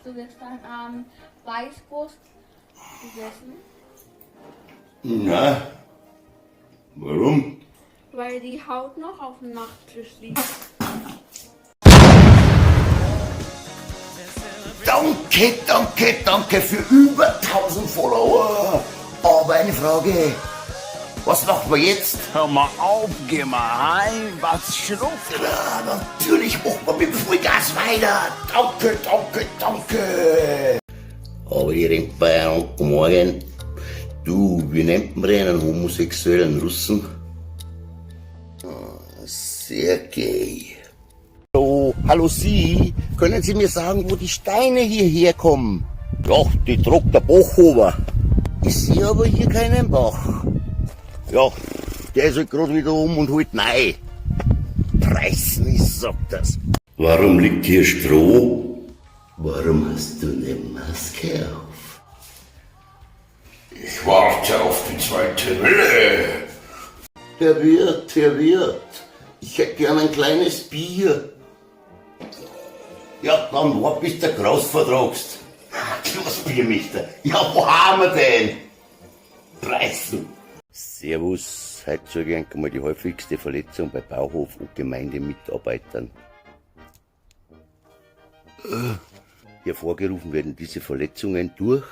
Hast du gestern Abend Weißwurst gegessen? Na, warum? Weil die Haut noch auf dem Nachttisch liegt. Danke, danke, danke für über 1000 Follower. Aber eine Frage. Was machen wir jetzt? Hör mal auf, geh mal heim, was schluckt? Klar, natürlich machen wir mit dem Vollgas weiter. Danke, danke, danke. Aber ich rennt bei einem morgen. Du, wie nennt man denn einen homosexuellen Russen? Ah, Sergei. Hallo, hallo Sie, können Sie mir sagen, wo die Steine hierher kommen? Ja, die tragt der Bach runter. Ich sehe aber hier keinen Bach. Ja, der ist halt grad wieder um und holt nei. Preisen, ich sag das. Warum liegt hier Stroh? Warum hast du eine Maske auf? Ich warte auf die zweite Welle. Herr Wirt, Herr Wirt, ich hätte gern ein kleines Bier. Ja, dann wart, bis der Gras vertragst. Kleines Bier, Mister. Ja, wo haben wir denn? Preisen. Servus, heute zeige ich euch mal die häufigste Verletzung bei Bauhof- und Gemeindemitarbeitern. Hervorgerufen werden diese Verletzungen durch